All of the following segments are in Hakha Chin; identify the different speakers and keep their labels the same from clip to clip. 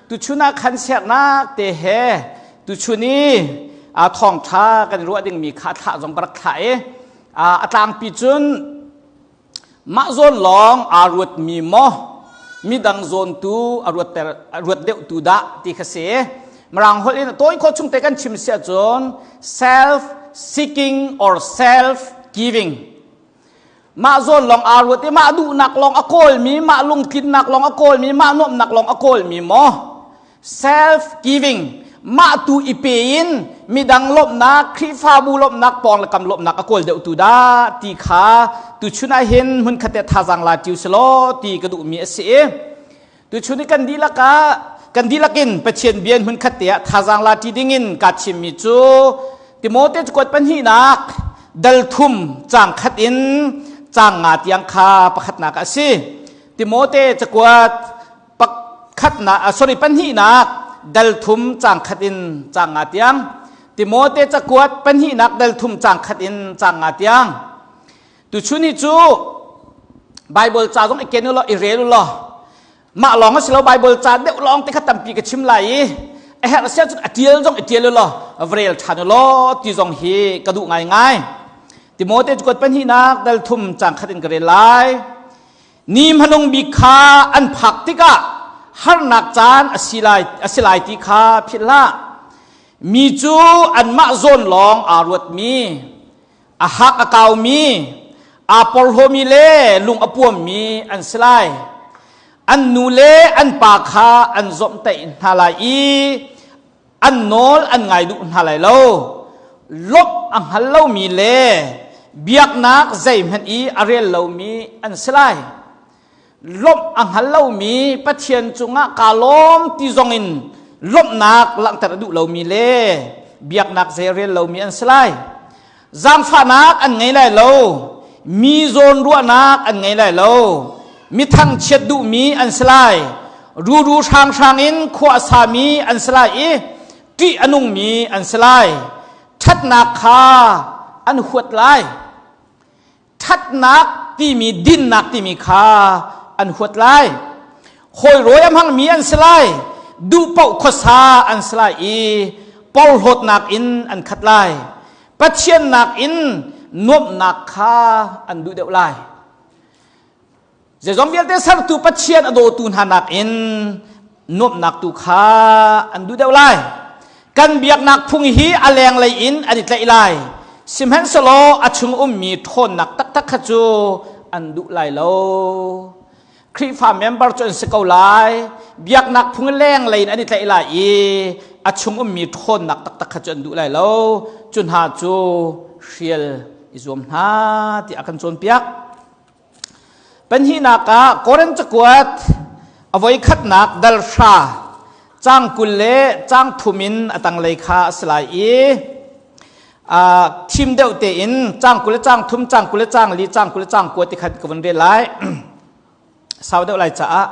Speaker 1: Tuchun ah khan siaknak te he tuchun i thawngṭha kan ruah dingmi kha thlah zong ka rak thlah i a tlangpi cun mah zawn lawng aa ruatmi maw midang zawn tu a ruatter a ruat deuh tu dah ti kha si. Mirang holh in tawi khawh chung te kan chim si ahcun self seeking or self giving. Mah zawn lawng aa ruat i mah duhnak lawng a kawlmi, mah lungtlinnak lawng a kawlmi, mah nuamhnak lawng a kawlmi maw? Self giving, mah tu i pe in midang lawmhnak, Khrihfabu lawmhnak, pawng le kam lawmhnak a kawl deuh tu dah ti kha tuchun ah hin hmunkhat te thazaang la ṭiu selaw ti ka duhmi a si i tuchun i kan dihlak ah kan dihlak in Pathian bia hmunkhat te ah thazaang la ṭi dingin kaa thimmi cu Timote cakuat pahnihnak dal thum caang khat in caang nga tiang kha pakhatnak a si. Timote cakuat pakhatnak sorry pahnihnak dal thum caang khat in caang nga tiang. Timote cakuat pahnihnak dal thum caang khat in caang nga tiang. Tuchun hi cu Bible ca zong i ken u law i rel u law mah lawng a si lo Bible ca deuh lawng te kha tampi ka chim lai i a herh sia cun a tial zong i tial u law vrel ṭhan u law ti zong hi ka duh ngaingai. Timote kuat pahnihnak dal thum cang khat in ka rel lai. Ni hmanung bik kha an phak tikah harnak caan a si lai a si lai ti kha philh hlah. Mi cu anmah zawn lawng aa ruatmi a hak a kaumi aa porhlawmi le lung a puammi an si lai. An nu le an pa kha an zawmhtaih hna lai i an nawl an ngai duh hna lai lo. Lawmh a hngal lomi le biaknak zeihmanh i a rel lomi an si lai. Lawmh a hngal lomi Pathian cungah kaa lawm ti zongin lawmhnak langhter a duh lomi le biaknak zei a rel lomi an si lai. Zaangfahnak an ngei lai lo. Mi zawn ruahnak an ngei lai lo. Mi thangchiat duhmi an si lai. Ruru hranghrang in khua a sami an si lai i ṭih a nungmi an si lai. Ṭhatnak kha an huat lai. Ṭhatnak timi dinnak timi kha an huat lai. Hawi rawi a hmangmi an si lai. Duh paoh khuasa an si lai i porhlawtnak in an khat lai. Pathian nakin nuamhnak kha an duh deuh lai. Zeizong vialte sertu Pathian a dawtu hna nakin nuamhnak tu kha an duh deuh lai. Kan biaknak phung hi a lenglei in an i tlaih lai. Sihmanhsehlaw a chung ummi ṭhawnnak taktak kha cu an duh lai lo. Khrihfa member cu an si ko lai. Biaknak phung lenglei in an i tlaih lai i a chung ummi ṭhawnnak taktak kha cu an duh lai lo. Cu hna cu hrial i zuam hna tiah a kan cawnpiak. Pahnihnak ah Korin cakuat a voikhatnak dal hra caang 20 le caang thum in a tanglei kha a si lai i thim deuh tein caang 20 le caang thum, caang 20 le caang li, caang 20 le caang kua ti khan ka vun rel lai. Sau deuh lai caah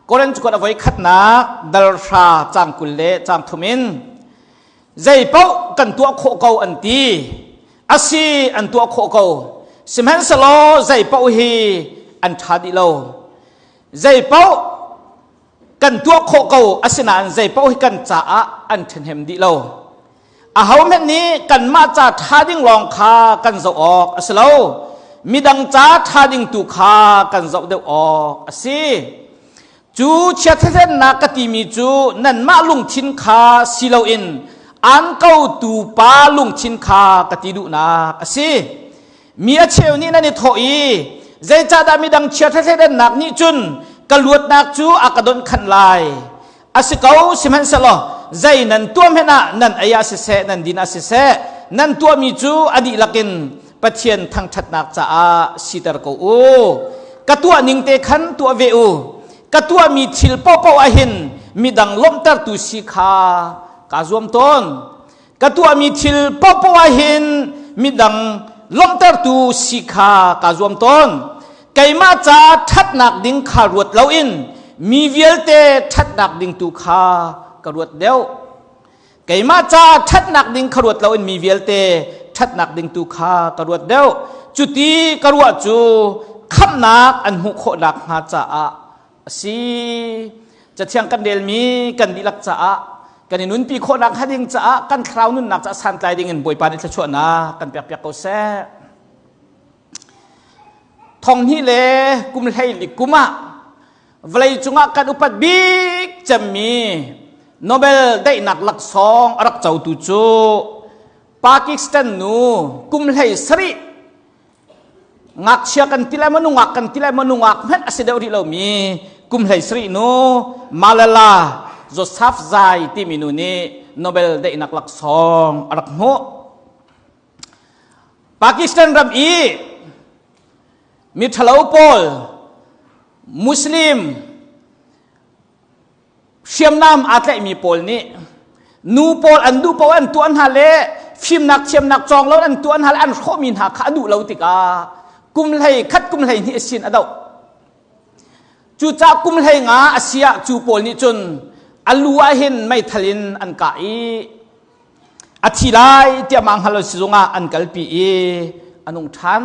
Speaker 1: Korin cakuat a voikhatnak dal hra caang 20 le caang thum in zei paoh kan tuah khawh ko an ti. Asi an tuah khawh ko. Sihmanhsehlaw zei paoh hi an ṭha dih lo. Zei paoh kan tuah khawh ko asinain zei paoh hi kan caah an ṭhahnem dih lo. Ahohmanh nih kanmah ca ṭha ding lawng kha kan zoh awk a si lo. Midang ca ṭha ding tu kha kan zoh deuh awk a si. Cu chiathathlennak ka timi cu nanmah lungthin kha si loin aan kotu pa lungthin kha ka ti duhnak a si. Mi a cheu nih nan i thawh i zeicahdah midang chiathathlennak nih cun ka luatnak cu a ka donhkhanh lai. A si ko, sihmanhsehlaw zei nan tuah hmanh ah nan ei ah siseh, nan din ah siseh, nan tuahmi cu a dihlak in Pathian thangṭhatnak caah siter ko u. Ka tuah ning te khan tuah ve u. Ka tuahmi thil paohpaoh ah hin midang lawmhtertu si kha kaa zuam tawn. Ka tuahmi thil paohpaoh ah hin midang lawmhtertu si kha kaa zuam tawn. Keimah ca ṭhatnak ding kha ruat loin mi vialte ṭhatnak ding tu kha ka ruat deuh. Keimah ca ṭhatnak ding kha ruat loin mi vialte ṭhatnak ding tu kha ka ruat deuh. Cuti ka ruah cu khamhnak an hmuh khawh nakhnga caah a si. Cathiang kan relmi kan dihlak caah kan i nunpi khawhnak hnga ding caah kan thlarau nunnak caah santlai ding in Bawipa nih thluachuahnak kan pekpiak ko seh. Thong hnih le kum hlei li kum ah vawlei cungah kan upat bik cemmi Nobel daihnak laksawng a rak cotu cu Pakistan nu kum hlei sarih ngakchia kan ti lai maw nungak kan ti lai maw nungak hmanh a si deuh rih lomi kum hlei sarih nu Malala Yousafzai timi nu nih Nobel daihnak laksawng a rak hmuh. Pakistan ram i miṭhalo pawl Muslim hriamnam aa tlaihmi pawl nih nu pawl an duh paoh an tuah hna le fimnak thiamnak cawng lo an tuah hna le an hrawhmi hna kha a duh lo tikah kum hlei khat kum hlei hnih a sin a doh. Cucaah kum hlei nga a si ah cu pawl nih cun a lu ah hin meithal in an kah i a thi lai tiah mah hngal sizung ah an kalpi i a nung ṭhan.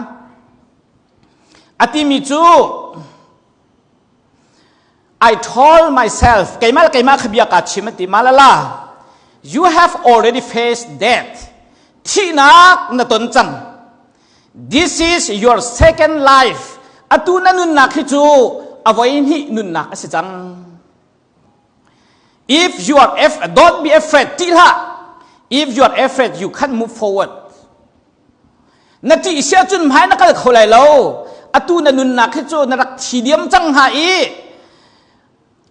Speaker 1: A timi cu I told myself, keimah le keimah kha bia kaa chim a ti, Malala, you have already faced death. Thihnak na ton cang. This is your second life. Atu na nunnak hi cu a voi hnih nunnak a si cang. If you are af- don't be afraid, ṭih hlah. If you are afraid, you can't move forward. Na ṭih si ahcun hmai na kal kho lai lo. Atu na nunnak hi cu na rak thi diam cang hnga i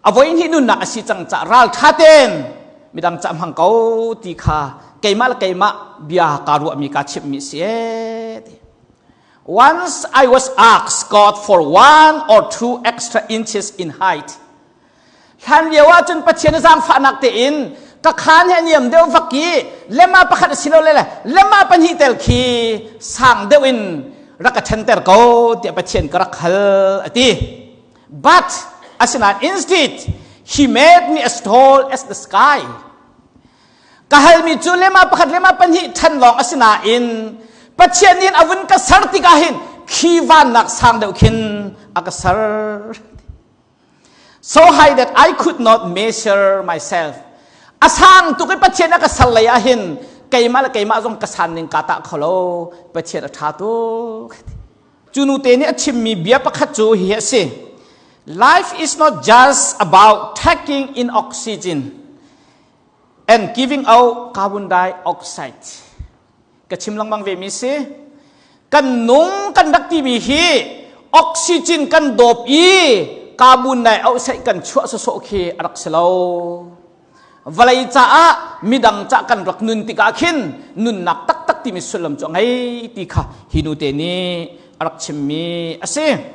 Speaker 1: a voi hnih nunnak a si cang cah ralṭha tein midang cah hmang ko ti kha keimah le keimah bia kaa ruahmi kaa chimhmi si ee ti. Once I was asked God for one or two extra inches in height. Hlan lio ahcun Pathian zaangfahnak tein ka khaan he niam deuh vak i lema pakhat a si lo le lema pahnih tel khi sang deuh in rak ka ṭhenter ko tiah Pathian ka rak hal a ti. But asinain instead he made me as tall as the sky. Ka halmi cu lema pakhat lema pahnih ṭhen lawng a si nain Pathian nih a vun ka ser tikah hin khi vannak sang deuh khin a ka ser. So high that I could not measure myself. A sang tuk i Pathian a ka ser lei ah hin keimah le keimah zong ka san ning ka tah kho lo. Pathian a ṭha tuk. Cu nu te nih a chimmi bia pakhat cu hihi a si. Life is not just about taking in oxygen and giving out carbon dioxide. Ka chim lengmang ve mi si. Kan nung kan rak timi hi oxygen kan dawp i carbon dioxide kan chuah sawsawh khi a rak si lo. Vawlei caah midang cah kan rak nun tikah khin nunnak taktak timi sullam cu a ngei ti kha hi nu te nih a rak chimmi a si.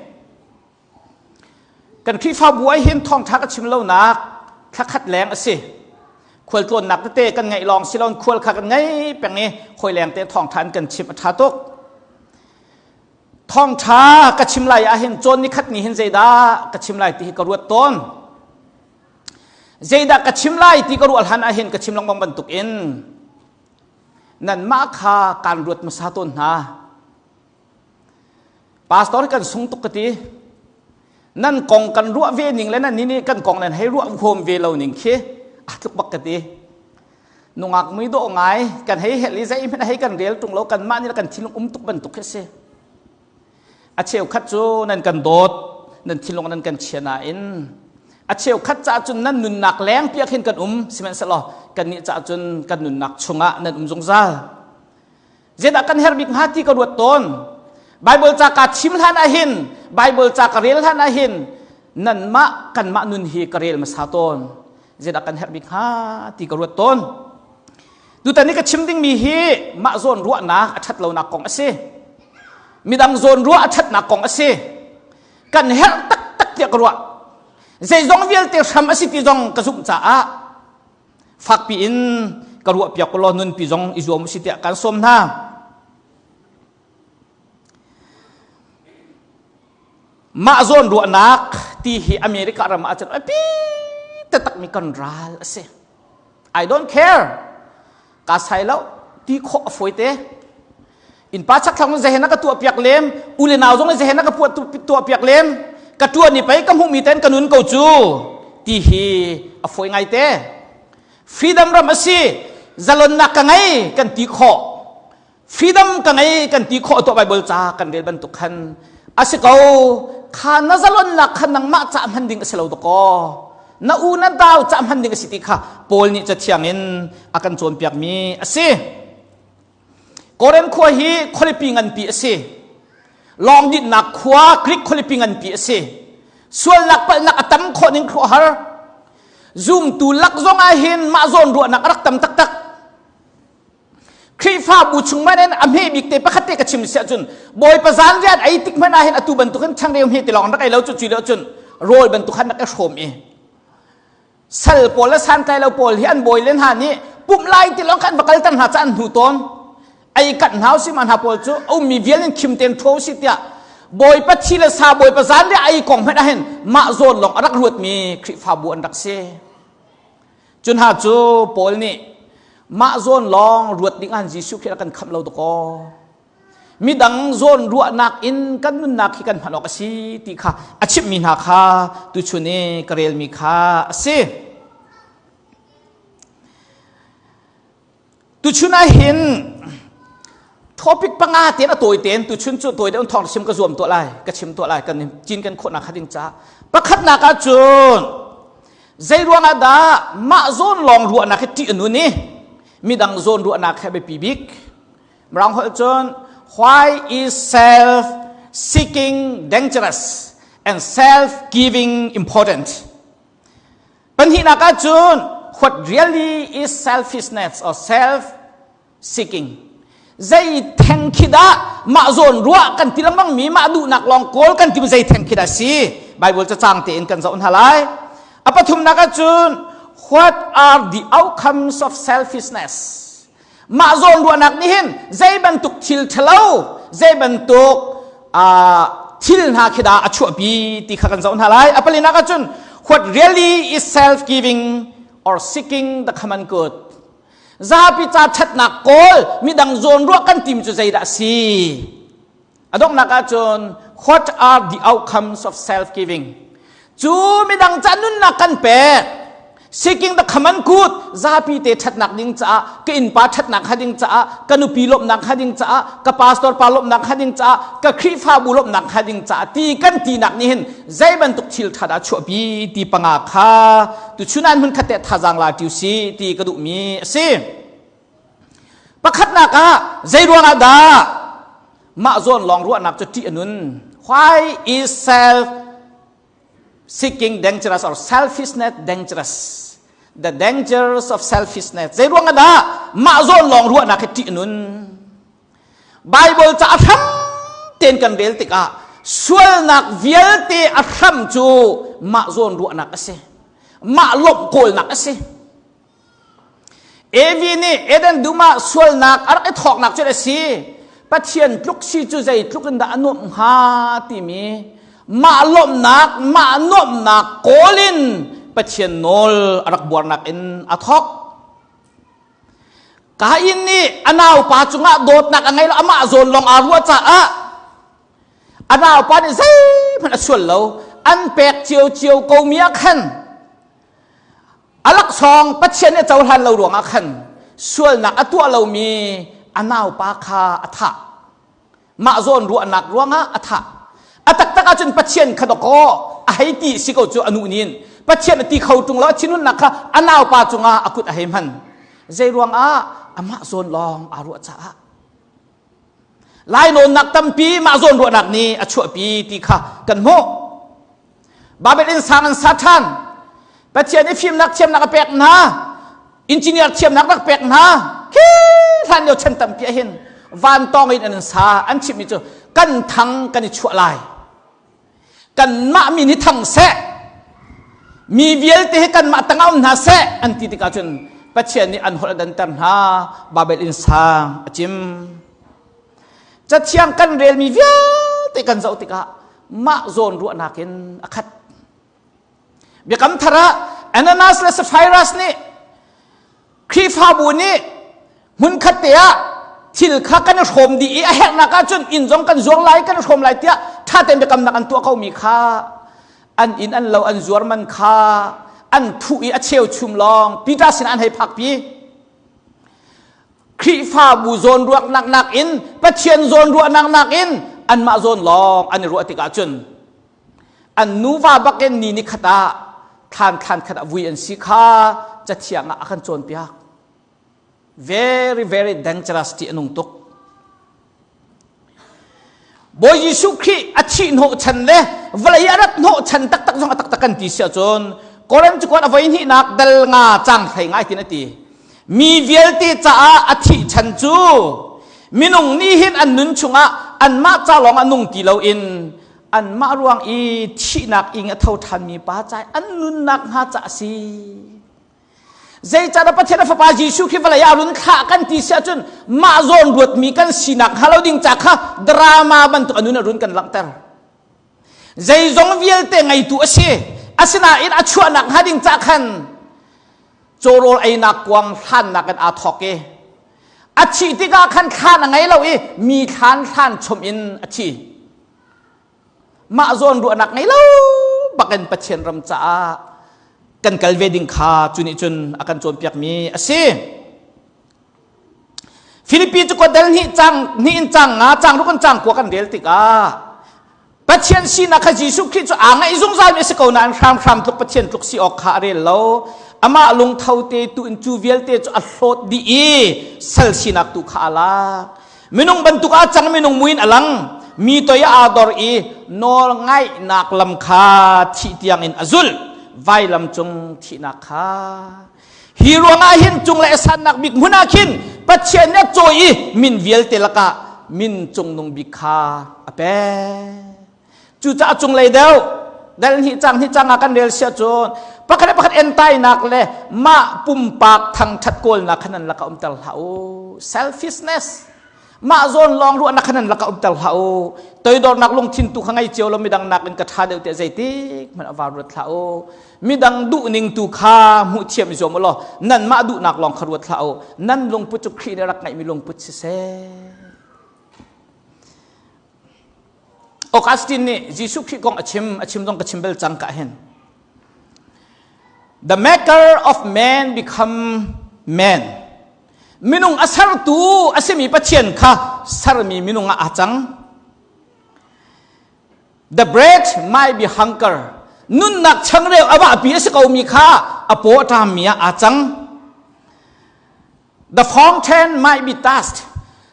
Speaker 1: Kan Khrihfabu ah hin thawngṭha ka chim lonak thlakhat leng a si. Khualtlawnnak tete kan ngeih lawng si loin khual kha kan ngei peng i hawi leng te thawngṭha an kan chimh a ṭha tuk. Thawngṭha ka chim lai ah hin cawn nikhat ni hin zeidah ka chim lai ti hi ka ruat tawn. Zeidah ka chim lai ti ka ruah hlan ah hin ka chim lengmang bantuk in nanmah kha kaan ruat hmasa tawn hna. Pastor kan sung tuk ka ti. Nan kong kan ruah ve ning le nan nih kan kong nan hei ruah huam ve lo ning khi a tluk bak ka ti. Nungak mui dawh ngai kan hei hel i zei hmanh hei kan rel tung lo kan mah nih kan thinlung um tuk bantuk khi si. A cheukhat cu nan kan dawt nan thinlung nan kan chia nain a cheukhat caah cun nan nunnak leng piak hin kan um sihmanhsehlaw kannih caah cun kan nunnak chungah nan um zungzal. Zeidah kan herh bik hnga ti ka ruat tawn. Bible ca ka chim hlan ahhin, Bible ca ka rel hlan ahhin, nanmah kanmah nun hi ka rel hmasa tawn. Zeidah kan herh bik hnga ti ka ruat tawn. Tutan i ka chim dingmi hi mah zawn ruahnak a ṭhat lonak kong a si. Midang zawn ruah a ṭhatnak kong a si. Kan herh taktak tiah ka ruah. Zeizong vialte hram a si ti zong ka zumh caah fakpi in ka ruahpiak law nunpi zong i zuam usih tiah kan sawm hna. Mah zawn ruahnak ti hi America ram ah cun api taktakmi kan ral a si. I don't care. Ka sai lo ti khawh a fawi te. Innpa chakthlang zehen a ka tuah piak lem, u le nau zong zehen a ka tuah piak lem. Ka tuan i pei ka hmuhmi ten ka nun ko cu. ti hi a fawi ngaite. Freedom ram a si, zalonnak ka ngei kan ti khawh. Freedom ka ngei kan ti khawh tuah Bible ca kan rel bantuk khan a si ko. Kha na zalonnak kha nangmah ca hman ding a si lo dakaw. Na u na dau ca hman ding a si ti kha Paul nih cathiang in a kan cawnpiakmi a si. Korin khua hi khualipi nganpi a si. Lawng dinhnak khua Greek khualipi nganpi a si. Sualnak palhnak a tam khawh ning khuahar. Zumtu lak zong ah hin mah zawn ruahnak a rak tam taktak. Khrihfabu chung man in a hme bik te pakhat te ka chim si ahcun Bawipa zan rian ei tik hmanh ah hin atu bantukin changreu hme ti lawng rak ei lo cu cu cun rawl bantuk khan rak i hrawm i sal pawl le santlai lo pawl hi an bawi le hna nih pumh lai ti lawng khan va kalter hna ca an hnu tawn ei kat hna si ma hna pawl cu a ummi vial in khim ten tho si tiah bawipa thi le sa bawipa zan le ei kong hmanh ah hin mah zawn lawng a rak ruatmi Khrihfabu an rak si cu hna cu Paul nih mah zawn lawng ruat ding an Jesuh Khrih kan khamh lo dakaw midang zawn ruahnak in kan nunnak hi kan hman awk a si ti kha a chimhmi hna kha tuchun i ka relmi kha a si. Tuchun ah hin topic panga ten a tawi ten tuchun cu tawi deuh thawng chim ka zuam tuah lai ka chim tuah lai kan cin kan khawhnak kha ding ca pakhatnak ah cun zei ruang ah dah mah zawn lawng ruahnak hi ṭih a nun i midang zawn ruahnak he biapi bik Mirang holh cun why is self seeking dangerous and self giving important? Pahnihnak ah cun what really is selfishness or self seeking? Zei theng khi dah mah zawn ruah kan ti lengmang mi mah duhnak lawng kawl kan ti zei theng khi dah si? Bible cacang tein kan zoh hna lai. A pathumnak ah cun what are the outcomes of selfishness? Mah zawnruahnak nih hin zei bantuk thil ṭhalo, zei bantuk thil hna khi dah a chuahpi ti kha kan zoh hna lai. A palinak ahcun what really is self-giving or seeking the common good. Zapi ca ṭhatnak kawl midang zawnruah kan tim cu zeidah a si? A donghnak ahcun what are the outcomes of self-giving? Cu midang ca nunnak kan pek seeking the common good zapi te ṭhatnak ding caah ka innpa ṭhatnak ha ding caah ka nupi lawmhnak ha ding caah ka pastor pa lawmhnak ha ding caah ka Khrihfabu lawmhnak ha ding caah ti kan tinak nih hin zei bantuk thil ṭha dah chuahpi ti panga kha tuchun an hmun khat te thazaang la ṭiu si ti ka duhmi a si. Pakhatnak ah zei ruangah dah mah zawn lawng ruahnak cu ṭih a nun? Why is self seeking dangerous or selfishness dangerous? The dangers of selfishness. Zei ruangah dah mah zawn lawng ruahnak hi ṭih a nun? Bible ca a hram tein kan rel tikah sualnak vialte a hram cu mah zawn ruahnak a si. Mah lawmh kawlnak a si. Evi nih Eden dum ah sualnak a rak i thawknak cu a si. Pathian tluk si cu zeitluk in dah a nuamh hnga timi mah lawmhnak, mah nuamhnak kawl in Pathian nawl a rak buarnak in a thawk. Kain nih a naupa cungah dawtnak a ngei lo, amah zawn lawng aa ruah caah a naupa nih zeihmanh a sual lo. An pek ciocio ko mi ah khan A laksawng Pathian nih a cohlan lo ruangah khan sualnak a tuah lomi a naupa kha a thah. Mah zawn ruahnak ruangah a thah. A taktak ahcun Pathian kha dawkaw a hei ti si ko cu a nu nin. Pathian a ti kho ṭung lo a thinhunnak kha a naupa cungah a kut a hei hman. Zei ruangah amah zawn lawng aa ruah caah. Lainawnnak tampi mah zawn ruahnak nih a chuahpi ti kha kan hmuh. Babel inn sang an sa ṭhan. Pathian i fimnak thiamnak a pek hna. Engineer thiamnak rak pek hna. Khi hlan lio chan tampi ah hin vantawng in an sa an chimmi cu kan thang kan i chuah lai. Kanmah mi nih thang seh. Mi vialte hi kanmah tangah um hna seh an ti tikah cun Pathian nih an holh a danter hna. Babel inn sang a cim. Cathiang kan relmi vialte kan zoh tikah mah zawn ruahnak in a khat. Biakam thar ah Ananias le Sapphira nih Khrihfabu nih hmunkhat te ah thil kha kan i hrawm dih i a herhnak ahcun inn zong kan zuar lai kan i hrawm lai tiah ṭha tein biakamnak an tuah komi kha an inn an lo an zuar man kha. an thuh i a cheuchum lawng Peter sin an hei phakpi. Khrihfabu zawn ruahnak nakin Pathian zawn ruahnak nakin anmah zawn lawng an i ruah tikah cun an nuva bakin ni ni khat ah thlan thlan khat ah vui an si kha cathiang ah a kan cawnpiak. Very very dangerous ti a nung tuk. Bawi Jesuh Khrih a thih hnawh chan le vawlei a rat hnawh chan taktak zong a taktak kan ti si ahcun Korin cakuat a voi hnihnak dal nga cang hlei ngai tin a ti. Mi vialte caah a thih chan cu minung nih hin an nun chungah anmah ca lawng a nung ti loin anmah ruang i thihnak ing a tho ṭhanmi pa ca an nunnak hnga ca a si. Zeicahtiah Pathian a Fapa Jesuh khi vawlei ah run thlah kan ti si ahcun mah zawn ruatmi kan sinak hnga lo ding ca kha drama bantuk a nun a run kan langhter. Zeizong vialte ngeitu a si. Asinain a chuahnak hnga ding ca khan cawrawl einak kuang hlannak in aa thawk i a thih tikah khan thlan a ngei lo i mi thlan hlan chom in a thi. Mah zawn ruahnak ngei lo bakin Pathian ram caah kan kal ve ding kha cu nih cun a kan cawnpiakmi a si. Filipi cu dal hnih cang hnih in cang nga cang ruk in cang kua kan rel tikah Pathian sinak kha Jesuh Khrih cu aa ngaih zungzal mi a si ko nain hramhram tluk Pathian tluk si awk kha a rel lo. Amah lungtho te tu in cu vialte cu a hlawt dih i sal sinak tu kha a lak. Minung bantuk ah cang minung muin a lang. Mi toi ah aa dor i nawl ngaihnak lam kha thih tiang in a zulh. Vailam cung thihnak kha. Hi ruangah hin cung le sannak bik hmun ah khin Pathian nih a cawi i min vialte lakah min cungnung bik kha a pek. Cucaah cunglei deuh dal hnih cang hnih cang ah kan rel sia cun pakhat le pakhat entainak le mah pumpak thangthat kawlnak khan nan lakah umter hlah u. Selfishness mah zawn lawng ruahnak khan nan lakah umter hlah u. Toidornak lungthin tu kha ngei cio lo midang nakin ka ṭha deuh tiah zeitik hmanh a var ruat hlah u. Midang duhning tu kha hmuh thiam i zuam u law nanmah duhnak lawng kha ruat hlah u. Nan lungput cu Khrih nih a rak ngeihmi lungput siseh. Augustine nih Jesuh Khrih kong a chim, a chim zong ka chim bel cang ka hin. The maker of man become man. Minung a sertu a simi Pathian kha sermi minung ah aa cang. The bread might be hunger. Nunnak changreu a vahpi a si komi kha a paw a ṭammi ah aa cang. The fountain might be dust.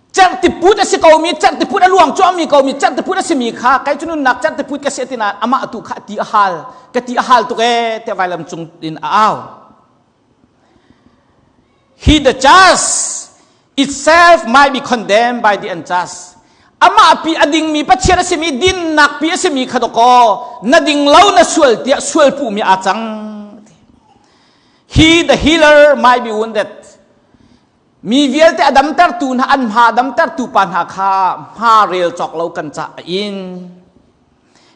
Speaker 1: Cerhtiput a si komi, cerhtiput a luang cuahmi komi, cerhtiput a simi kha kai cu nunnak cerhtiput ka si tina amah tu kha ti a hal, ka ti a hal tuk ee tiah vailam cung in a au. He the just itself might be condemned by the unjust. Amah pi a dingmi Pathian a simi dinnak pi a simi kha dawkaw na ding lo na sual tiah sual puhmi aa cang. He the healer might be wounded. Mi vialte a damtertu hna an hma damtertu pa hna kha hma rel cawk lo kan ca a in.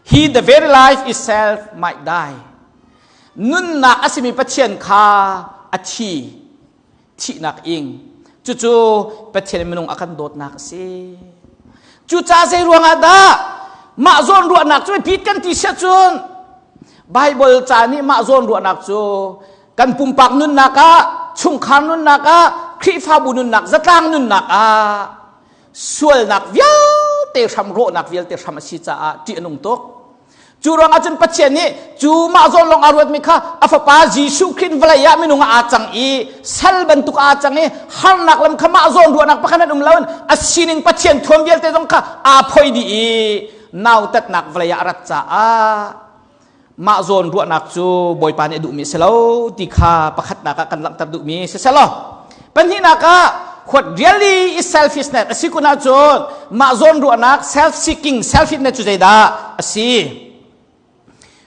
Speaker 1: He the very life itself might die. Nunnak a simi Pathian kha a thi. Thihnak ing. Cucu Pathian minung a kan dawtnak a si. Cucaah zei ruangah dah mah zawn ruahnak cu biapit kan ti siah cun Bible ca nih mah zawn ruahnak cu kan pumpak nunnak ah, chungkhar nunnak ah, Khrihfabu nunnak, zatlang nunnak ah sualnak vialte hram rawhnak vialte hram a si caah ṭih a nung tuk. Cu ruangah cun Pathian nih cu mah zawn lawng aa ruatmi kha a fapa Jesuh Khrih vawlei ah minung ah aa cang i sal bantuk aa cang i harnak lam kha mah zawn ruahnak pakhat hmanh um loin a sining Pathian thuam vialte zong kha aa phoi dih i nautatnak vawlei ah a rat caah mah zawn ruahnak cu Bawipa nih a duhmi a si lo ti kha pakhatnak ah kan langhter duhmi si selaw pahnihnak ah what really is selfishness a si kun ahcun mah zawn ruahnak self seeking selfishness cu zeidah a si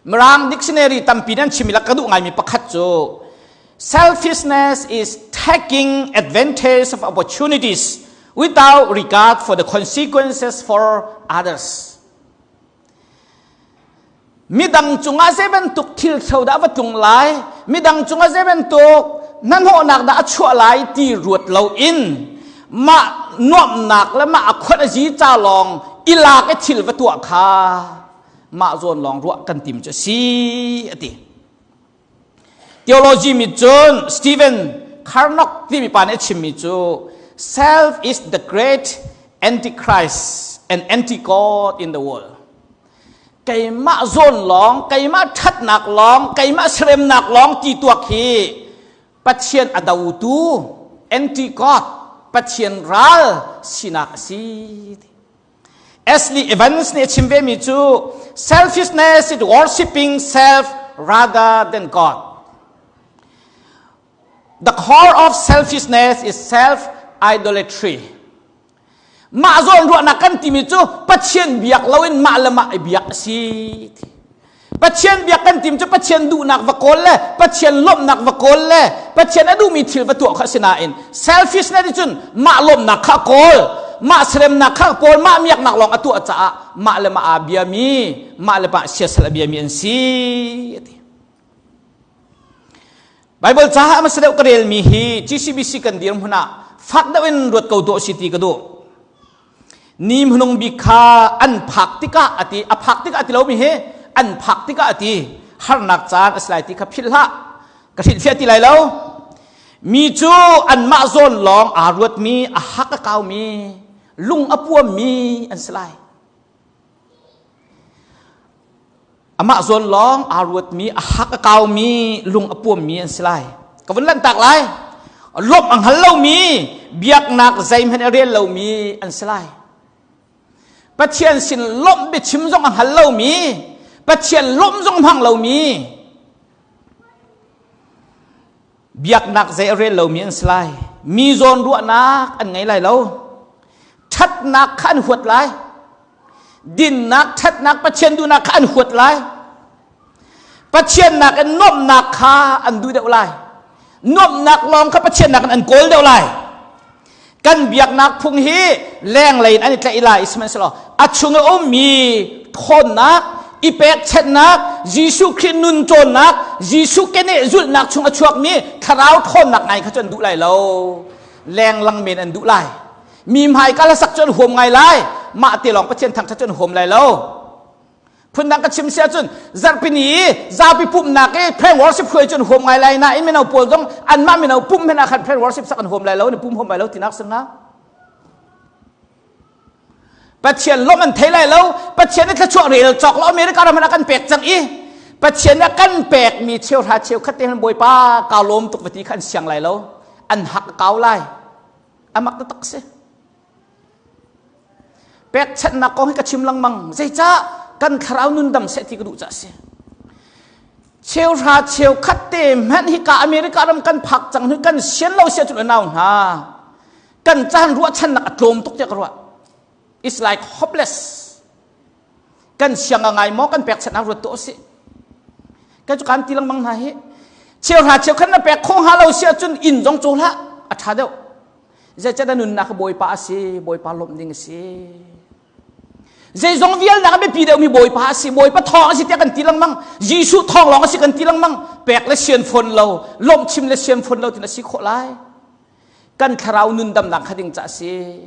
Speaker 1: Mirang dictionary tampi nan chim i ka duh ngaimi pakhat cu selfishness is taking advantage of opportunities without regard for the consequences for others Midang cungah zei bantuk thil thlo dah va tlung lai, midang cungah zei bantuk hnahnawhnak dah a chuah lai ti ruat loin mah nuamhnak le mah a khuat a zi ca lawng i lak i thil va tuah kha mah zawn lawng ruah kan tim cu a si a ti. Theology mi cun Stephen Karnock timi pa nih a chimmi cu self is the great antichrist and anti-god in the world. Keimah zawn lawng, keimah ṭhatnak lawng, keimah seremnak lawng ti tuak hi Pathian a dotu anti-god Pathian ral sinak a si. Ashley Evans nih a chim vemi cu selfishness is worshiping self rather than God. The core of selfishness is self idolatry. Mah zawn ruahnak kan timi cu Pathian biak loin mah le mah i biak a si. Pathian biak kan tim cu Pathian duhnak va kawl le Pathian lawmhnak va kawl le Pathian a duhmi thil va tuah kha a si nain selfishness nih cun mah lawmhnak kha kawl mah seremnak kha kawl mah miaknak lawng a tuah caah mah le mah aa biami mah le mah siasal a biami an si a ti. Bible caah hmasa deuh ka relmi hi GCBC kan dirhmun ah fak deuh in ruat ko tuah si ti ka duh. Ni hmanung bik kha an phak tikah a ti, a phak tikah a ti lomi hi an phak tikah a ti, harnak caan a si lai ti kha philh hlah. Ka hrilhfiah ti lai lo. Mi cu anmah zawn lawng aa ruatmi, a hak a kaumi, lung a puammi an si lai. Amah zawn lawng aa ruatmi, a hak a kaumi, lung a puammi an si lai. Ka vun lanhtak lai. Lawmh a hngal lomi, biaknak zeihmanh a rel lomi an si lai. Pathian sin lawmh biachim zong a hngal lomi, Pathian lawmh zong hmang lomi, biaknak zei a rel lomi an si lai. Mi zawn ruahnak an ngei lai lo. Ṭhatnak kha an huat lai. Dinnak, ṭhatnak, Pathian duhnak kha an huat lai. Pathian nakin nuamhnak kha an duh deuh lai. Nuamhnak lawng kha Pathian nakin an kawl deuh lai. Kan biaknak phung hi lenglei in an i tlaih lai sihmanhsehlaw a chung a ummi ṭhawnnak, i pekchanhnak, Jesuh Khrih nun cawnnak, Jesuh keneh zulhnak chung a chuakmi thlarau ṭhawnnak ngai kha cu an duh lai lo. Lenglang men an duh lai. Mi hmaika hlasak cu an huam ngai lai. Mah te lawng Pathian thangṭhat cu an huam lai lo. Phundang ka chim si ahcun zarhpini i zapi pumhnak i prayer worship hruai cu an huam ngai lai nain mino pawl zong anmah mino pumh hmanh ah khan prayer worship sak an huam lai lo, an pum huam lai lo tinak si hnga. Pathian lawmh an thei lai lo. Pathian nih thluachuah rel cawk lo America ram ah kan pek cang i Pathian nih kan pekmi cheuhra cheukhat te Bawipa kaa lawm tuk va ti kha an siang lai lo. An hak kau lai. Amak taktak si. Pekchanhnak kong hi ka chim lengmang. Zeicah kan thlarau nun dam seh ti ka duh caah si. Cheuhra cheukhat te hmanh hi ka America ram kan phak cang hi kan sian lo sia cu nau hna. Kan caan ruahchannak a tlawm tuk tiah ka ruah. It's like hopeless. Kan siang a ngai maw kan pekchanhnak ruat tuah usih. Kan cu kan ti lengmang hna hi. Cheuhra cheukhat na pek khawh hnga lo si ahcun inn zong caw hlah. A ṭha deuh. Zeicahtiah nunnak kha Bawipa a si, Bawipa lawmh ding a si. Zeizong vialnak a biapi deuhmi Bawipa a si, Bawipa thawng a si tiah kan ti lengmang. Jesuh thawng lawng a si kan ti lengmang. Pek le sian fawn lo, lawmh chim le sian fawn lo tin a si khawh lai. Kan thlarau nun damnak kha ding ca a si.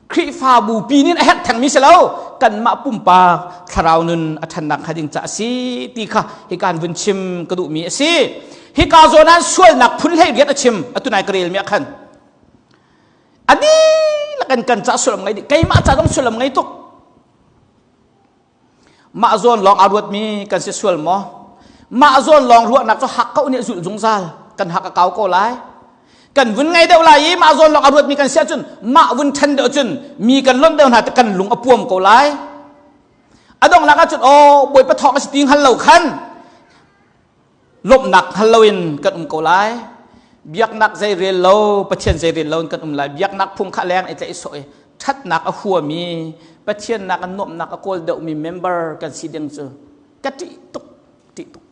Speaker 1: Khrihfabu pi nih a herh thengmi si lo, kanmah pumpak thlarau nun a ṭhannak kha ding ca a si ti kha hikan vun chim ka duhmi a si. Hika zawn ah sualnak phun hlei riat a chim atu nai ka relmi ah khan. A dihlak in kan ca sullam ngei dih. Keimah ca zong sullam ngei tuk. Mah zawn lawng aa ruatmi kan si sual maw? Mah zawn lawng ruahnak cu hak ko nih a zulh zungzal. Kan hak a kau ko lai. Kan vun ngei deuh lai i mah zawn lawng a ruatmi kan si ahcun mah vun ṭhen deuh cun mi kan lonh deuh hna kan lung a puam ko lai. A donghnak ahcun aw Bawipa thawng a si ti hngal lo khan lawmhnak hngal loin kan um ko lai. Biaknak zei rel lo, Pathian zei rel lo in kan um lai. Biaknak phung kha leng i tlaih sawh i ṭhatnak a huami, Pathian nak a nuamhnak a kawl deuhmi member kan si ding cu ka ṭih tuk, ṭih tuk.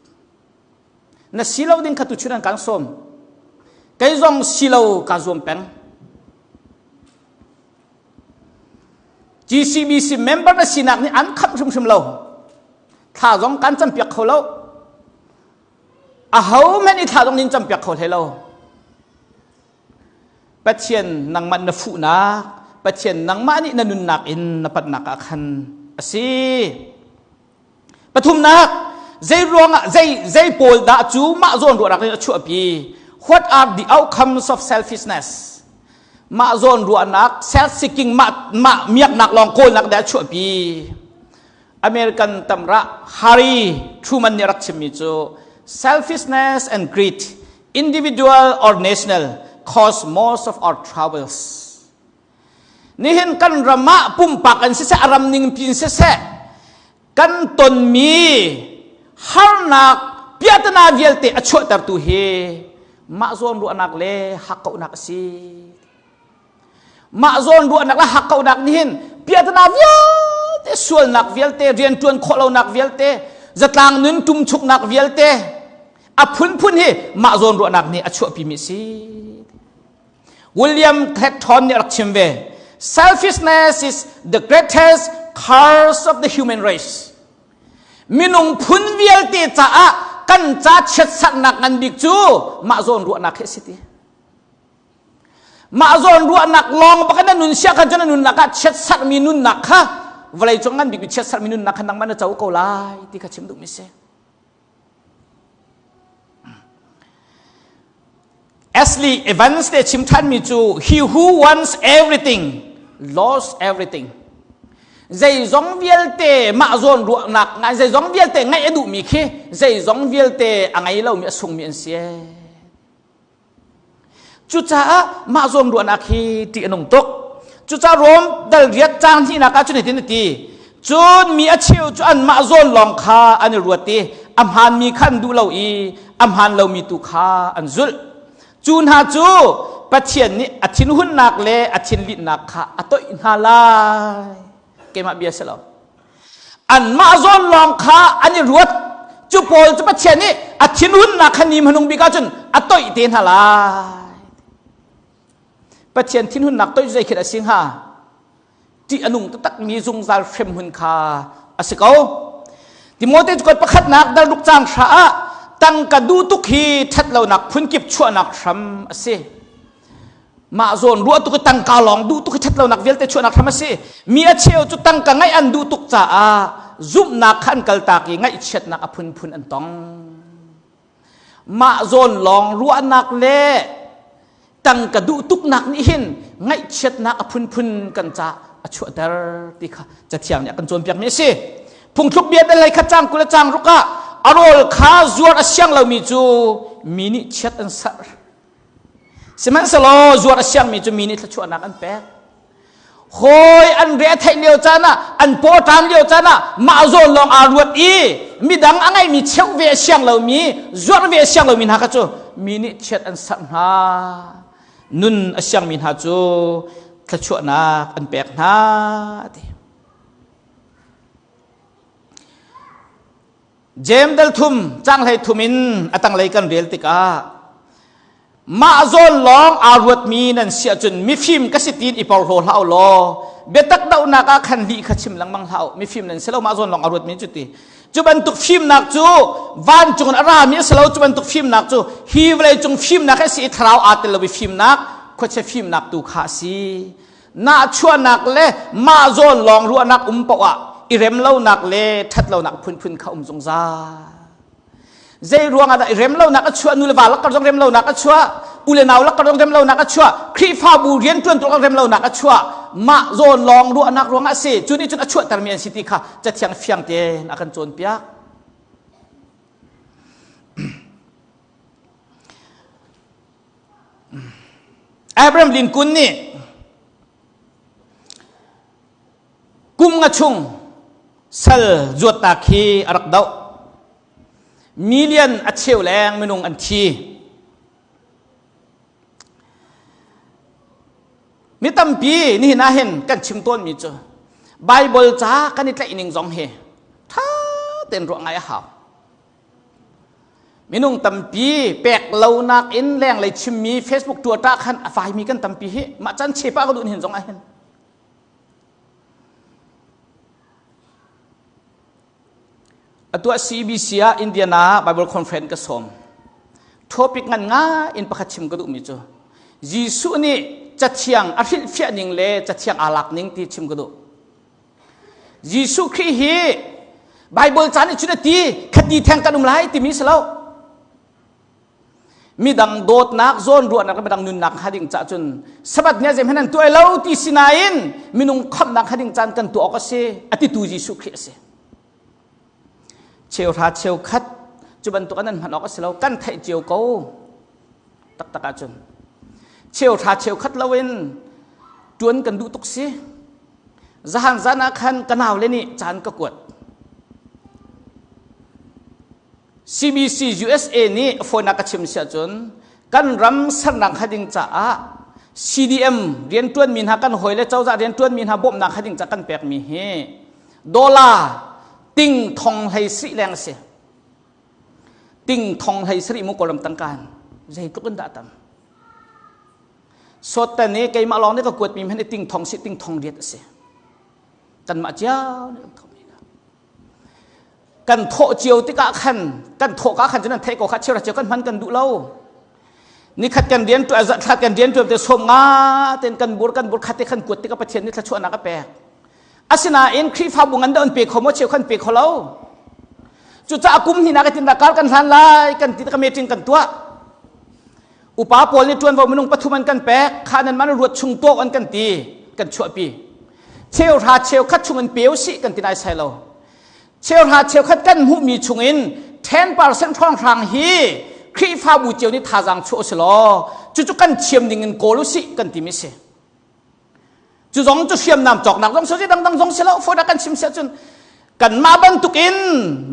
Speaker 1: Na si lo ding kha tuchun an kan sawm. Kei zong si lo kaa zuam peng. GCBC member na sinak nih an khamh hrimhrim lo. Thla zong kan campiak kho lo. Aho hmanh i thla zong nin campiak kho hlei lo. Pathian nangmah na fuhnak, Pathian nangmah nih na nunnak in na patnak ah khan a si. Pathumnak, Zei ruangah zei zei pawl dah cu mah zawn ruahnak in a chuahpi? What are the outcomes of selfishness? Mah zawn ruahnak, self-seeking, mah mah miaknak lawng kawlnak dah a chuahpi? American tamrah Harry Truman nih a rak chimmi cu selfishness and greed, individual or national, cause most of our troubles. Nihin kan ram ah pumpak an siseh, a ram ning pin siseh, kan tonmi harnak piahtana vialte a chuahtertu hi mah zawn ruahnak le hakkauhnak a si. Mah zawn ruahnak le hakkauhnak nih hin piahtana vialte, sualnak vialte, rianṭuan khawh lonak vialte, zatlang nun ṭumchuknak vialte, a phunphun hi mah zawn ruahnak nih a chuahpimi a si. William Clapton nih a rak chim ve. Selfishness is the greatest curse of the human race. Minung phun vialte caah kan ca chiatsaknak ngan bik cu mah zawn ruahnak hi a si ti. Mah zawn ruahnak lawng bak in nun sia khan cun nunnak ah chiatsakmi nunnak kha vawlei cung ngan bikmi chiatsakmi nunnak kha nangmah na co ko lai ti kha chim duhmi si. Ashley Evans te chim ṭhanmi cu he who wants everything lost everything. Zeizong vialte mah zawn ruahnak ngai zeizong vialte ngaih a duhmi khi zeizong vialte a ngei lomi a sungmi an si. Cucaah mah zawn ruahnak hi ṭih a nung tuk. Cucaah Rom dal riat caang hnihnak ah cun hitin a ti. Cun mi a cheu cu anmah zawn lawng kha an i ruat i a hmaanmi kha an duh lo i a hmaan lomi tu kha an zulh. Cu hna cu Pathian nih a thinhunnak le a thinlinhnak kha a toih hna lai. Keimah bia si lo. Anmah zawn lawng kha an i ruat. Cu pawl cu Pathian nih a thinhunnak kha ni hmanung bik ahcun a toih te hna lai. Pathian thinhunnak toih zei khin a si hnga? Ṭih a nung taktakmi zungzal hremhmun kha a si ko. Timote cu pakhatnak dal ruk cang hra ah tangka duh tuk hi ṭhatlonak phunkip chuahnak hram a si. Mah zawn ruah tuk i tangka lawng duh tuk i ṭhatlonak vialte chuahnak hram a si. Mi a cheu cu tangka ngaih an duh tuk caah zumhnak kha an kaltak i ngaihchiatnak a phunphun an tong. Mah zawn lawng ruahnak le tangka duh tuknak nih hin ngaihchiatnak a phunphun kan ca a chuahter ti kha Cathiang nih a kan cawnpiakmi a si. Phungthluk bia dal hlei khat cang 20 le cang ruk ah a rawl kha zuar a siang lomi cu mi nih chiat an serh. Sihmanhsehlaw zuar a siangmi cu mi nih thluachuahnak an pek. Hawi an re a theih lio caan ah, an paw ṭam lio caan ah mah zawn lawng aa ruat i midang a ngeimi cheuh ve a siang lomi, zuarh ve a siang lomi hna kha cu mi nih chiat an serh hna. Nun a siangmi hna cu thluachuahnak an pek hna ti. Jeim dal thum cang hlei thum in a tanglei kan rel tikah mah zawn lawng aa ruatmi nan si ahcun mifim ka si tiin i porhlaw hlah u law biatak dohnak ah khan lih kha chim lengmang hlah u mifim nan si lo mah zawn lawng aa ruatmi cu ti cu bantuk fimnak cu vancung in a rami a si lo cu bantuk fimnak cu hi vawlei cung fimnak a si i thlarau aa tel lo i fimnak khuachia fimnak tu kha a si Nahchuahnak le mah zawn lawng ruahnak um paoh ah i rem lonak le ṭhat lonak phunphun kha um zungzal. Zei ruangah dah i rem lonak a chuah nu le va lakar zong rem lonak a chuah u le nau lakar zong rem lonak a chuah Khrihfabu rianṭuantu lakar rem lonak a chuah mah zawn lawng ruahnak ruangah a si cu nih cun a chuahtermi an si ti kha Cathiang fiang tein a kan cawnpiak. Abraham Lincoln nih kum nga chung sal zuatnak hi a rak doh. Million a cheu leng minung an thi. Mi tampi nihin ah hin kan chim tawnmi cu Bible ca kan i tlaih ning zong hi ṭha tein ruah ngai a hau. Minung tampi pek lonak in lenglei chimmi Facebook tuata khan a faimi kan tampi hi mah can chepa ka duh hin zong ah hin. Atu ah CBC ah Indiana Bible Conference ka sawm. Topic ngan nga in pakhat chim ka duhmi cu Jesuh nih cathiang a hrilhfiah ning le cathiang aa lak ning ti chim ka duh. Jesuh Khrih hi Bible ca nih cun a ti khati theng kan um lai timi si lo. Midang dawtnak zawn ruahnak le midang nunnak hnga ding cah cun Sabbath ni ah zeihmanh an tuah lo ti sinain minung khamhnak hnga ding caan kan tuah awk a si a titu Jesuh Khrih a si. Cheuhra cheukhat cu bantuk an hman awk a si lo kan theih cio ko taktak ahcun cheuhra cheukhat loin tuan kan duh tuk si zahan zan ah khan ka nau le nih caan ka kuat CBC USA nih phone a ka chim si ahcun kan ram sernak hading caah CDM riantuan mi hna kan hawi le cozah riantuan mi hna bawmhnak hading ca kan pek mi hi dollar ting thong hlei sri leng si ting thong hlei sri mu kawlram tangkan zeitluk in dah tam sot tan i keimah lawng nih ka kuat mi hmanh ting thong si ting thong riat a si kanmah cio nih kan thawh kan thawh cio tikah khan kan thawh ka khan cun an theih ko kha cheu cio kan hman kan duh lo nikhat kan rian tu thla kan rian tu te som nga ten kan bur kan bur khat te khan kuat tikah pathian nih thluachuahnak a pek Asinain Khrihfabu ngan dah an pe kho maw cheu khan pe kho lo. Cucaah kum hnih nak tin kar kan hlan lai kan ti ka meeting kan tuah. Upa pawl nih ṭuanvo minung pathum an kan pek kha nan man ruat chung tuak an kan ti kan chuahpi. Cheu hra cheu khat chung in pe usih kan ti nai sai lo. Cheu hra cheu khat kan hmuhmi chung in 10% hrawnghrang hi Khrihfabu cio nih thazaang chuah usih law cucu kan thiam ding in kawl usih kan timi si. Cu zong cu hriamnam cawknak zong si dangdang zong si lo phone ah kan chim siah cun kanmah bantukin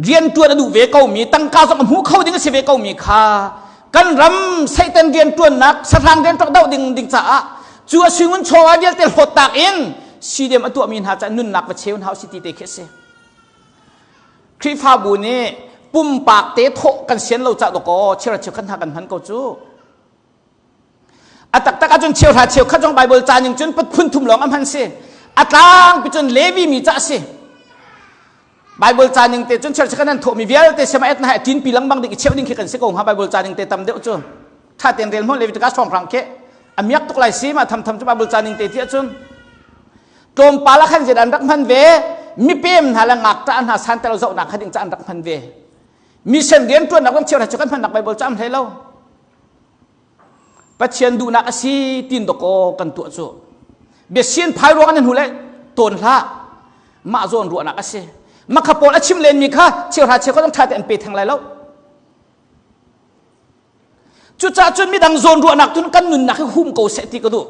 Speaker 1: riantuan a duh ve komi tangka zong a hmu kho ding a si ve komi kha kan ram Satan riantuannak sahrang riantuan doh ding ding caah cu a suingun chawva vialte hlawttak in CDM a tuahmi hna caah nunnak va cheu hna si ti te khi a si. Khrihfabu nih pumpak te thawh kan sian lo cah dawkaw chira cheu khan hna kan hman ko cu. A taktak ahcun cheuhra cheukhat zong Bible ca ning cun phun thum lawng a hman si. A tlangpi cun Levi mi ca a si. Bible ca ning te cun church kan an thawhmi vialte sema et na hai tin pi lengmang ding i cheu ding khi kan si ko hnga Bible ca ning te tam deuh cu. Tha ten rel hmon Leviticus hrawng hrang khi a miak tuk lai si ma tham tham cu Bible ca ning te ti ahcun tlawmpal ah khan zet an rak hman ve mipem hna le ngakṭah hna santel zohnak kha ding ca an rak hman ve mission rian ṭuannak zong cheuhra cu kan hmannak Bible ca am hlei lo Pathian duhnak a si tin dawkaw kan tuah cu. Biasian phai ruang an hnu le tawn hlah. Mah zawn ruahnak a si. Makha pawl a chim lenmi kha cheuhra cheukhat zong ṭha te an pe theng lai lo. Cucaah cun midang zawn ruahnak tun kan nunnak hi hum ko seh ti ka duh.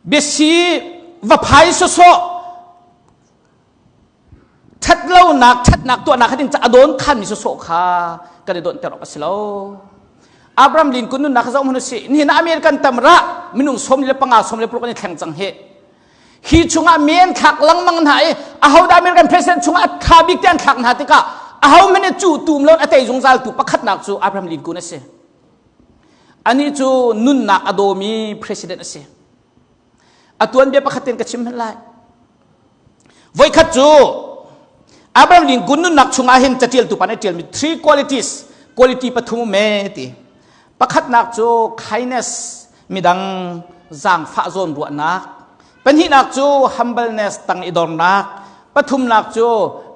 Speaker 1: Biasi va phai sawsawh ṭhatlonak ṭhatnak tuahnak kha ding ca a dawn khanmi sawsawh kha kan i dawnter awk a si lo. Abraham Lincoln nunnak kha zoh hmanh usih. Nihin ah American tamrah minung 45 46 an i thleng cang hi. Hi chungah men thlak lengmang hna i ahodah American president chungah a tha bik te an thlak hna tikah aho hmanh nih cu tum lo a tei zungzal tu pakhatnak cu Abraham Lincoln a si. Anih cu nunnak a dawmi president a si. A tuanbia pakhat in ka chim hmanh lai. Voikhat cu Abraham Lincoln nunnak chungah hin catialtu pa nih ṭialmi three qualities, quality pathum um e ti. Pakhatnak cu kindness, midang zaangfah zawn ruahnak. Pahnihnak cu humbleness, tang i dornak. Pathumnak cu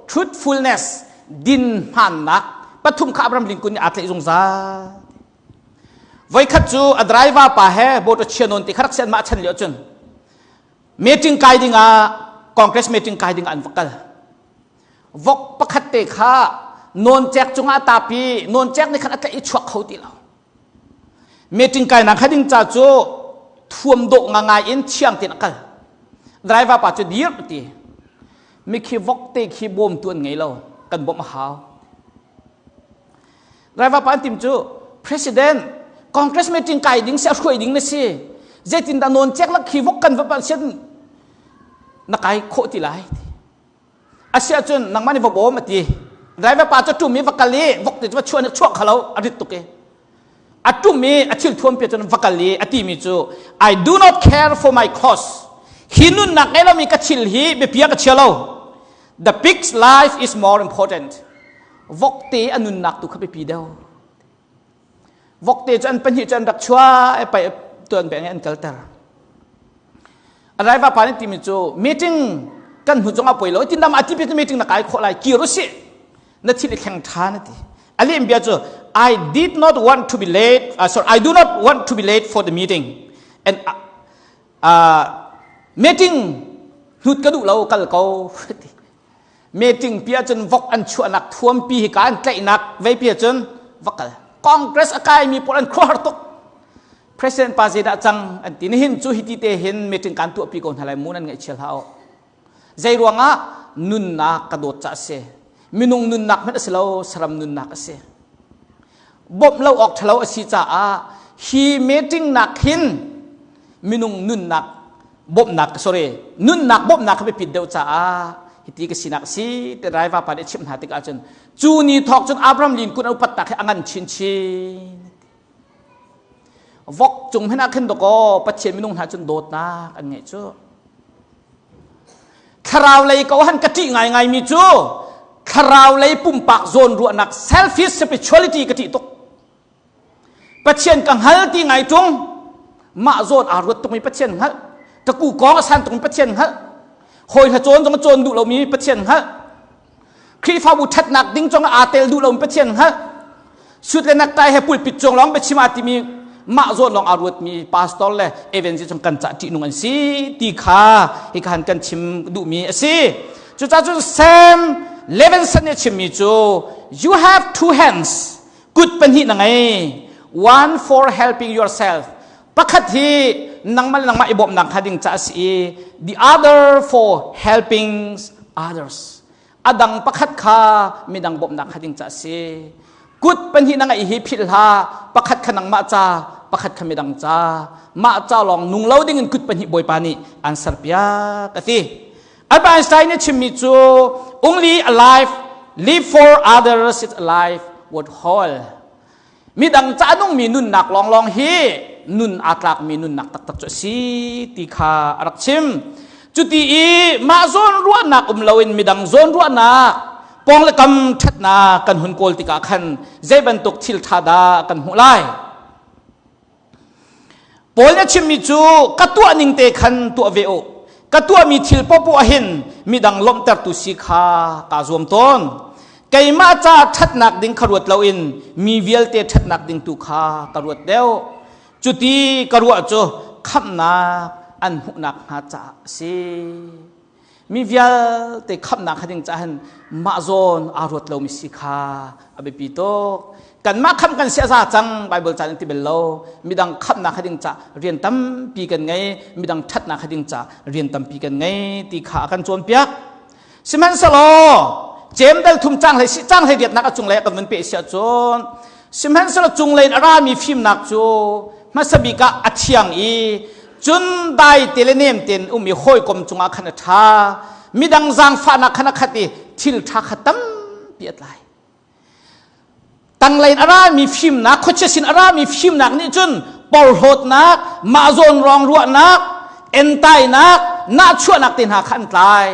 Speaker 1: truthfulness, din hmaannak. Pathum kha Abraham Lincoln nih aa tlaih zungzal. Voikhat cu a driver pa he boat a chia nawn ti kha rak si anmah chan lio cun meeting kai ding ah Congress meeting kai ding ah an va kal. Vok pakhat te kha nawncek cungah a tapi nawncek nih khan a tlaih i chuak kho ti lo. Meeting kai nak kha ding ca cu thuam dawh ngangai in thiang tein a kal. Driver pa cu dir ti. Mikhi vok te khi bawmtu an ngei lo kan bawmh a hau. Driver pa an tim cu president congress meeting kai ding si a hruai ding na si zeitindah nawn cek lak khi vok kan va pa sian na kai khawh ti lai asiah cun nangmah nih va bawm a ti driver pa cu tum i va kal i vok te cu va chuah chuah khalo a rit tuk i a tum i a thil thuam pe cun va kal i a ti mi cu I do not care for my cause hi nunnak ngei lomi ka thil hi biapia ka chia lo the pig's life is more important Vokte a nunnak tu kha biapi deuh. Vokte cu an pahnih cu an rak chuah i pai tuan beng an kalter. A driver pa nih timi cu meeting Kan hnu zong ah poi lo. Tin dam ati pi meeting na kai khawh lai. Kir usih. Na thil i thleng ṭhan a ti. A lem bia cu I did not want to be late. Sorry, I do not want to be late for the meeting. And meeting hnut ka duh lo kal ko ti. Meeting pi ahcun vok an chuahnak thuampi hi ka an tlaihnak vei pi ahcun va kal. Congress a kaimi pawl an khuahar tuk. President pa zeidah cang an ti. Nihin cu hiti te hin meeting kan tuahpi ko hna lai mu nan ngaihchia hlah u. Zei ruangah nunnak ka dawt ca a si. Minung nunnak hmanh a si lo, saram nunnak a si. Bawmh lo awk ṭhalo a si caah hi meeting nak hin minung nunnak bawmhnak sorry nunnak bawmhnak kha biapit deuh caah hiti ka sinak a si ti raiva pa nih a chimh hna tikah cun cu ni thawk cun Abraham Lincoln a upat tak hi a ngan chinchin. Vok cung hmanh ah khin dawkaw Pathian minung hna cun dawtnak an ngeih cu. Thlarau lei ko han ka ṭih ngaingai mi cu thlarau lei pumpak zawnruahnak selfish spirituality ka ṭih tuk. Pathian ka hngal ti ngai ṭung mah zawn aa ruat tukmi Pathian hngalh ka ku kong a san tukmi Pathian hngalh hawi hla cawn zong a cawn duh lomi Pathian hngalh Khrihfabu ṭhatnak ding zong aa tel duh lomi Pathian hngalh sut le naktai he pulpit cung lawng biachim aa timi mah zawn lawng aa ruatmi pastor le evangelist zong kan cah ṭihnung an si ti kha hika han kan chim duhmi a si. Cucaah cun Sam Levinson nih a chimmi cu you have two hands kut pahnih na ngei one for helping yourself pakhat hi nangmah le nangmah i bawmhnak hnga ding ca a si i the other for helping others a dang pakhat kha midang bawmhnak hnga ding ca a si kut pahnih na ngeih hi philh hlah pakhat kha nangmah ca pakhat kha midang ca mah ca lawng nung lo ding in kut pahnih bawipa nih an serpiak a ti Albert Einstein nih chimmi cu only a life live for others is a life worth whole midang ca nungmi nunnak lawnglawng hi nun aa tlakmi nunnak taktak cu a si ti kha a rak chim. Cuti i mah zawn ruahnak um loin midang zawn ruahnak pawng le kam ṭhatnak kan hun kawl tikah khan zei bantuk thil ṭha dah kan hmuh lai? Paul nih a chimmi cu ka tuah ning te khan tuah ve u. Ka tuahmi thil popoh ah hin midang lawmhtertu si kha kaa zuam tawn. Keimah ca ṭhatnak ding kha ruat loin mi vialte ṭhatnak ding tu kha ka ruat deuh. Cuti ka ruah cu khamhnak an hmuhnak hnga caah a si. Mi vialte khamhnak kha ding caah hin mah zawn aa ruat lomi si kha a biapi tuk. Kanmah khamh kan si a za cang Bible ca in ti bel lo. Midang khamhnak kha ding ca rian tampi kan ngei, midang ṭhatnak kha ding ca rian tampi kan ngei ti kha a kan cawnpiak. Sihmanhsehlaw Jem dal thum cang hlei si cang hlei riatnak a cunglei kan vun pe si ahcun sihmanhsehlaw cunglei in a rami fimnak cu hmasa bik ah a thiang i cun dai te le nem tein um i hawikom cungah khan a ṭha midang zaangfahnak khan a khat i thil ṭha kha tampi a tlai Tanglei in a rami fimnak, khuachia sin a rami fimnak nih cun porhlawtnak, mah zawn rong ruahnak, entainak, nahchuahnak te hna kha an tlai.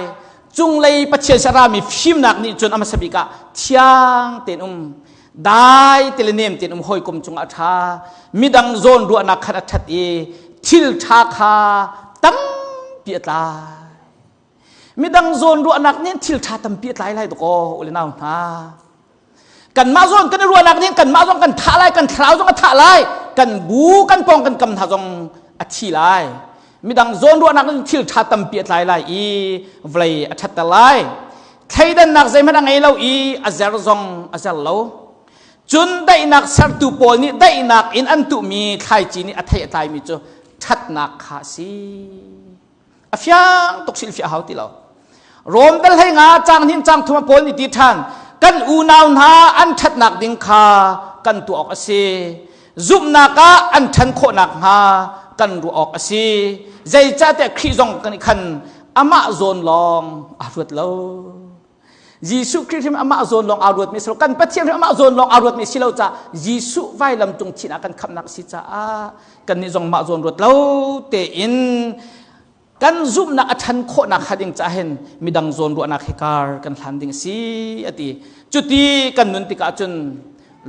Speaker 1: Cunglei Pathian sin a rami fimnak nih cun a hmasa bik ah thiang tein um, dai te le nem tein um hawikom cungah a ṭha. Midang zawn ruahnak khan a ṭhat i thil ṭha kha tampi a tlai. Midang zawn ruahnak nih thil ṭha tampi a tlai lai dakaw u le nau hna. Kanmah zawn kan i ruahnak nih kanmah zong kan thah lai, kan thlarau zong a thah lai, kan bu kan pawng kan kam hna zong a thi lai. Midang zawn ruahnak nih thil ṭha tampi a tlai lai i vawlei a ṭhatter lai. Thleidannak zeihmanh a ngei lo i a zer zong a zer lo. Cun daihnak sertu pawl nih daihnak in an tuhmi thlaici nih a thei a tlaimi cu ṭhatnak kha a si. A fiang tuk hrilhfiah hau ti lo. Rom dal hlei nga cang hin cang thum pawl nih ti ṭhan kan unau hna an ṭhatnak ding kha kan tuah awk a si. Zumhnak ah an ṭhan khawhnak hnga kan ruah awk a si. Zeicahtiah Khrih zong kan khan amah zawn lawng aa ruat lo. Jesuh Khrih hrim amah zawn lawng aa ruatmi si lo. Kan Pathian hrim amah zawn lawng aa ruatmi si lo caah Jesuh vailam cung thihnak kan khamhnak a si caah kannih zong mah zawn ruat lo tein kan zumhnak a ṭhan khawhnak hnga ding caah hin midang zawn ruahnak hi kar kan hlan ding a si a ti. Cuti kan nun tikah cun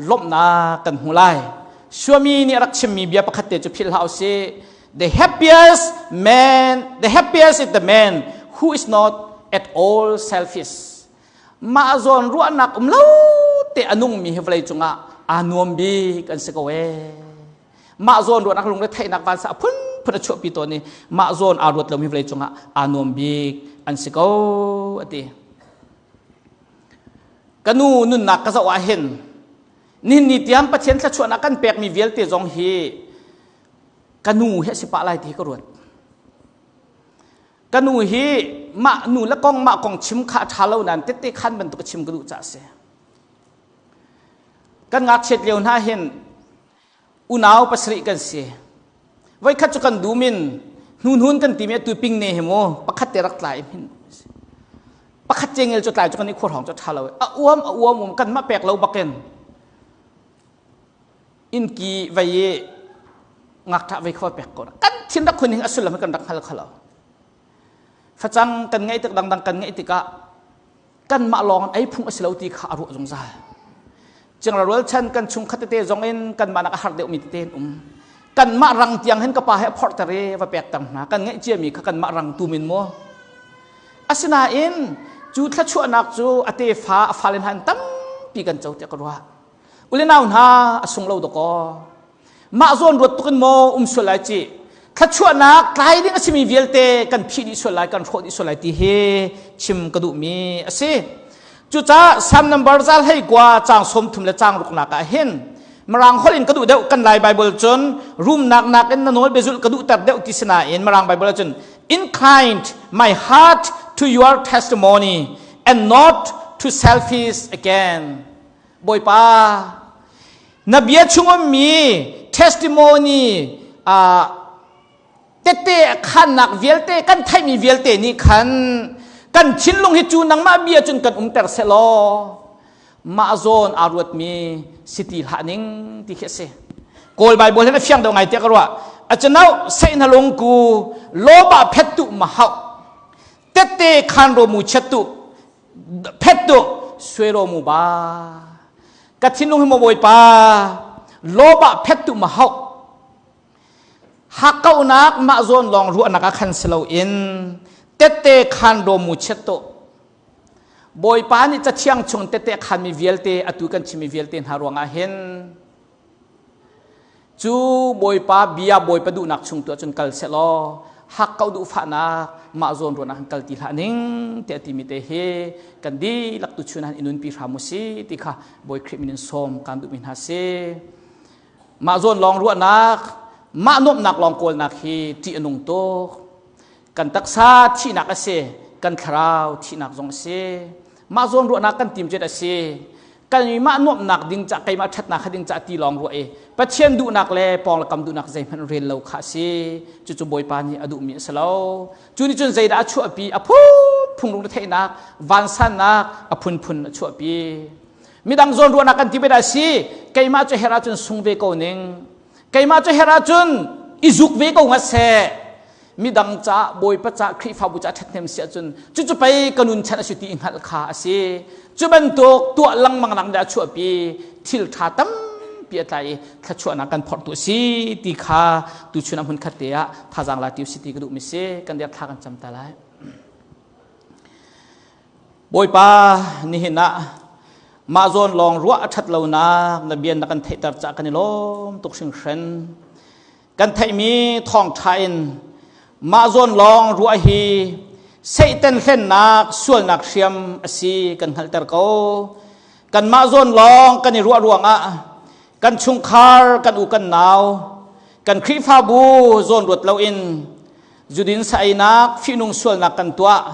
Speaker 1: lawmhnak kan hmu lai. Suami nih a rak chimmi bia pakhat te cu philh hlah usih. The happiest man, the happiest is the man who is not at all selfish. Mah zawn ruahnak um lo te a nungmi hi vawlei cungah aa nuam bik an si ko ee. Mah zawn ruahnak lungre theihnak vansa a phunphun a chuahpi tawn i mah zawn aa ruat lomi vawlei cungah aa nuam bik an si ko a ti. Ka nu nunnak ka zoh ah hin nihin ni tiang Pathian thluachuahnak kan pekmi vialte zong hi ka nu hi a si pah lai ti hi ka ruat. Ka nu hi mah nu le kong mah kong chim kha a ṭha lo nain tette khan bantuk a chim ka duh caah a si. Kan ngakchiat lio hna hin unau pasarih kan si. Voikhat cu kan dum in hnunhun kan timi atu ping ne hi mu pakhat te rak tlai hin. Pakhat cengel cu tlai cu kan i khur hong cu ṭha lo. A uam a uam um kan mah pek lo bakin innki vei i ngakṭah vei kha pek ko kan thin rak khun hing a sullam hi kan rak hngal kho lo. Facang kan ngeih tik dangdang kan ngeih tikah kanmah lawng ei phung a si lo ti kha a ruah zungzal. Cingla rualchan kan chungkhat tete zong in kanmah nak a har deuhmi tete an um. Kanmah rang tiang hin ka pa he a phorhter i va pek ter hna. Kan ngeih ciami kha kanmah rang tum in maw? Asinain cu thluachuahnak cu a tefa a fale hna in tampi kan co tiah ka ruah. Ule nau hna a sung lo dakaw. Mah zawn ruat tuk in maw um sual lai ci. Thluachuahnak tlai ding a simi vialte kan phih dih sual lai, kan hrawh dih sual lai ti hi chim ka duhmi a si. Cucaah Psalm number zal hei kua caang 30 le caang ruknak ah hin Mirang holh in ka duh deuh kan Lai Bible cun rumnak nakin na nawl biazulh ka duhter deuh ti sinain Mirang Bible ah cun inclined my heart to your testimony and not to selfish again. Bawipa, na bia chung ummi testimony tette khannak vialte kan theihmi vialte nih khan kan thinlung hi cu nangmah bia cun kan umter selaw mah zawn aa ruatmi si ti hlah ning ti khi a si. Kawl Bible hin a fiang deuh ngai tiah ka ruah. A canau seihna lungku loba phet tu ma hau tette khan ro mu chet tu phet tu sue ro mu ba ka thinlung hi maw Bawipa loba phet tu ma hau hakkauhnak mah zawn lawng ruahnak ah khan si loin tette khan ro mu chet tu Bawipa nih cathiang chung tette khanmi vialte atu kan chimmi vialte hna ruangah hin cu Bawipa bia Bawipa duhnak chung tu ahcun kal sehlaw hakkauh duhfahnak mah zawn ruahnak han kal ti hlah ning tiah timi te hi kan dihlak tu chun han i nunpi hram u si ti kha Bawi Khrih min in sawm kan duhmi hna si. Mah zawn lawng ruahnak, mah nuamhnak lawng kawlnak hi ṭih a nung tuk. Kan taksa thihnak a si, kan thlarau thihnak zong a si. Mah zawn ruahnak kan tim cet a si. Kan mah nuamhnak ding ca keimah ṭhatnak kha ding ca ti lawng ruah i Pathian duhnak le pawng le kam duhnak zeihmanh rel lo kha a si. Cucu Bawipa nih a duhmi a si lo. Cu nih cun zeidah a chuahpi? A phunphung lungretheihnak, vansannak a phunphun a chuahpi. Midang zawn ruahnak kan ti dah si keimah cu herh ahcun sung ve ko ning keimah cu herh ahcun i zuk ve ko ngat seh midang ca bawipa ca khrihfabu ca ṭhathnem si ahcun cucu pei ka nun chan a si ti i hngalh kha a si. Cu bantuk tuah lengmang nak dah chuahpi thil ṭha tampi a tlai i thluachuahnak kan phorhtu a si ti kha tuchun ah hmun khat te ah thazaang la tiu si ti ka duhmi si. Kan dir thla kan cam ta lai. Bawipa, nihin ah mah zawn lawng ruah a ṭhat lonak na bia na kan theihter cah kan i lawm tuk hringhran. Kan theihmi thawngṭha in mah zawn lawng ruah hi Satan hlennak sualnak hriam a si kan hngalhter ko. Kanmah zawn lawng kan i ruah ruangah kan chungkhar, kan u kan nau, kan Khrihfabu zawn ruat loin zudin saeinak fihnung sualnak kan tuah.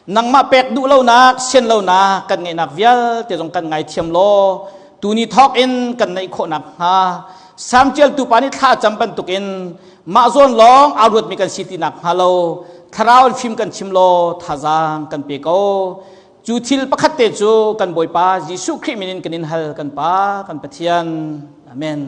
Speaker 1: Nangmah pek duh lonak sian lonak kan ngeihnak vialte zong kan ngaithiam law tuni thawk in kan neih khawhnak hnga Sam ṭialtu pa nih thla cam bantukin mah zawn lawng aa ruatmi kan si ti nak hnga lo thlarau in fim kan chim law thazaang kan pe ko. Cu thil pakhat te cu kan Bawipa Jesuh Khrih min in kan in hal, kan Pa kan Pathian. Amen.